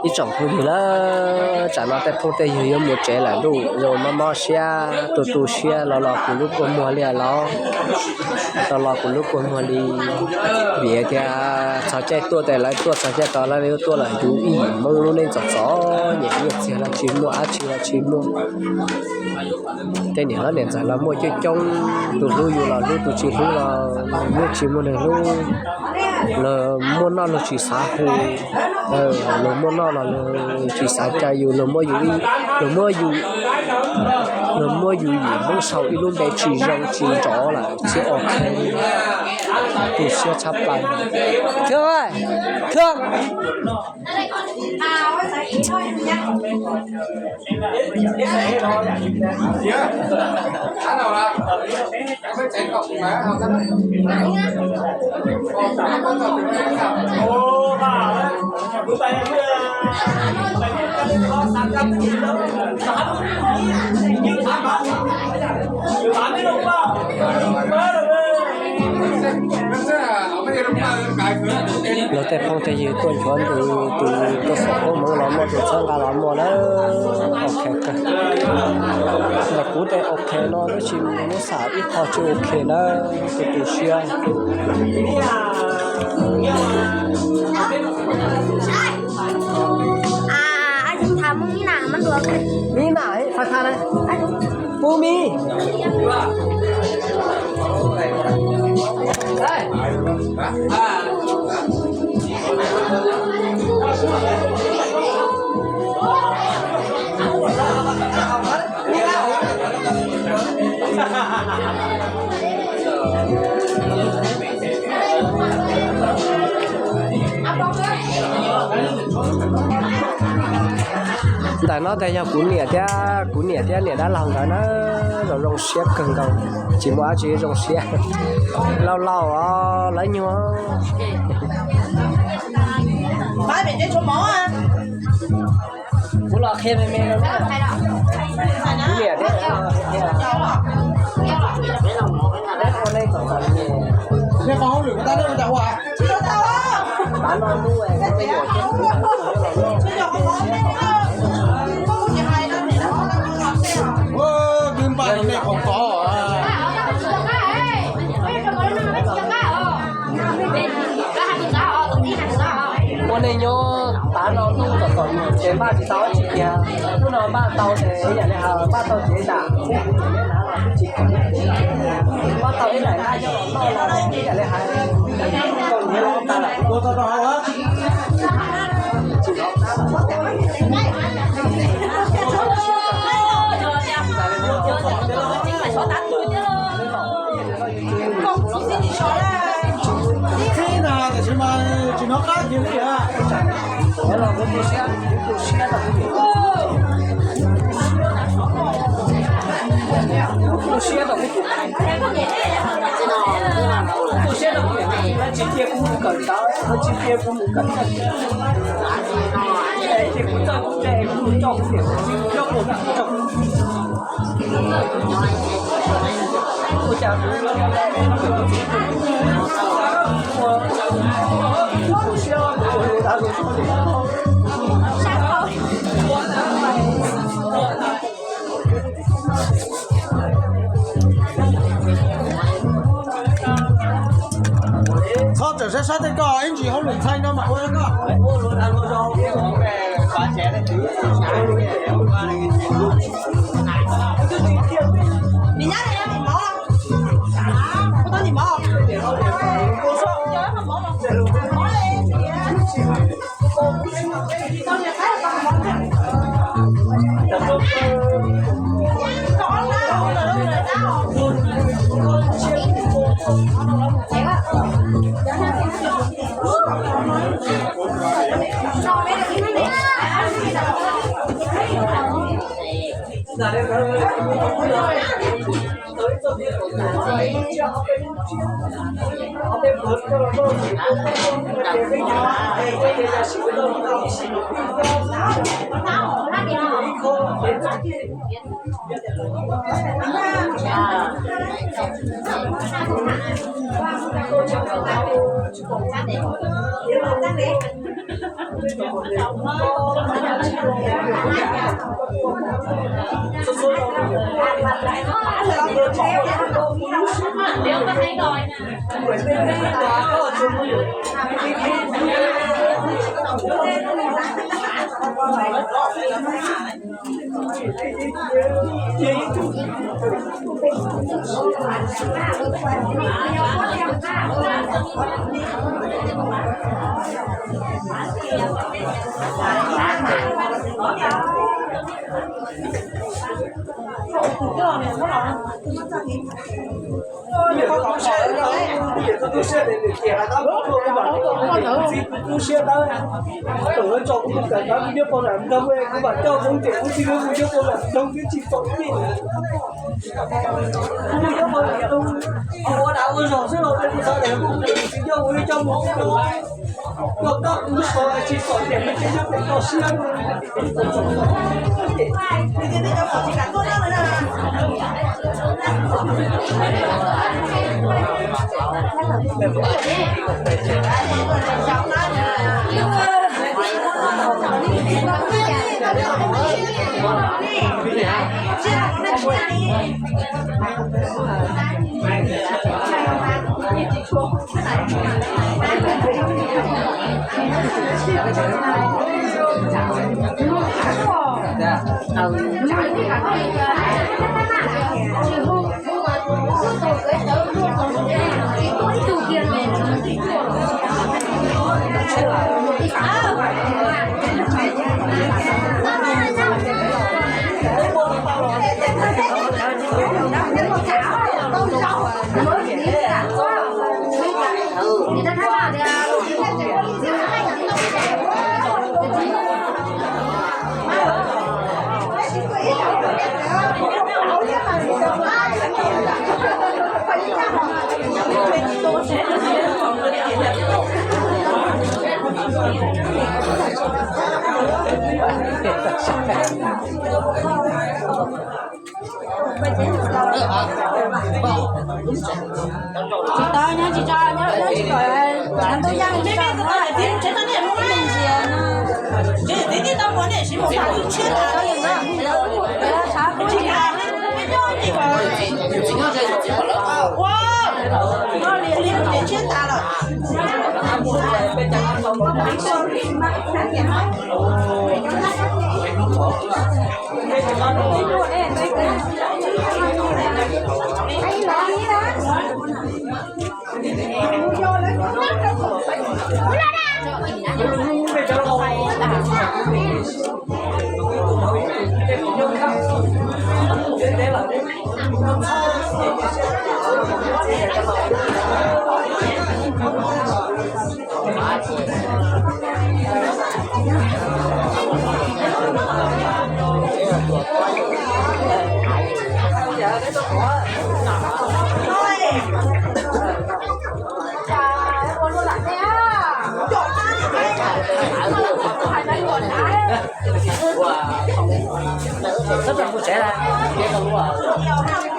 Ib tsoom phooj ywg lawm, tsam no tej phooj tej ywg yuav mus tsev lawm lauj, zoo mob mob siab tu tu siab los los kuv lub kua muag li los, los los kuv lub kua muag li. Vim tias txog caij tuaj tes lawv tuaj txog caij tod lawv yuav tuaj lawm, yus ib yim Hmoob lub neej txom txom nyem, nyiaj txiag los tsis muaj, dab tsi los tsis muaj. Tej niam hlob niam ntxawm los muaj coob coob, tus hlub yus los hlub, tus tsis hlub los muaj tsis muaj neeg hlub. Luag muaj noj luag tsis xav hu, luag muaj noj los luag tsis xav caw yus, luag muab yus, luag muab yus, luag muab yus yim Hmoob sau ib lub npe tsis zoo tsis nrov lawm thiab. Ok, tu siab tshaj plaws. Thưa ơi, thưa. Luag tej phooj tej ywg tuaj nchuav ntws, tus tuaj xeem Hmoob Hmoob los muaj, tus txhawb nqa los muaj na. Ok kawg. Ntawm kuv tej ok no tab sis muab xam ib qho tsis ok na, tu tu siab. Mib na, pub mib. Ntawm no tes yog kuv niam thiab, kuv niam thiab niam dab laug nkawd na, zoo zoo siab kawg nkaus, tsis muaj dab tsi zoo siab. Laus laus os lawv nyuag. Kuv los qhia me me rau kuv niam thiab. Ua nej txom txom nyem. Tav no ntuj, ua nej nyob tav no ntuj txom txom nyem ces npaj tsis tau dab tsi kiag. Hnub no npaj tau ces yam li hais npaj tau ces dam, tsis npaj tau ib daim nqaij nyob los noj los yam li hais tau nyiav los tas lawm. Ib qhib na tiam sis mas tsis hnov qab kiag li. Los kuv tu siab, kuv tu siab rau kuv tus, kuv tu siab rau kuv tus, kuv tu siab rau kuv tus, tsis cia kuv mus kawm ntawv, tsis cia kuv mus kawm ntawv, ces kuv txawj kuv tes kuv mus coj kuv niam kuv txiv kuv coj kuv mus kawm ntawv. Sab sab tej koj ib ntsis hauj lwm ntxhais no mas ua koj. Tub siab tawv, tso kuv tus kawm ntawv kuv nyob pau nram nroog, kuv mam coj kuv niam kuv txiv kuv nyob pau nram nroog twb tsis txaus li. Kuv nyob pau nram nroog, ua dag ua zog xwb los kuv xav tias kuv tsis nco kuv coj mus, koj koj kuv so tsis txaus tias nws tsis nyob pem toj siab. Tsis tau nyob tsis tso nyob tsis kom ntuj yaj tsis tso ntxias no.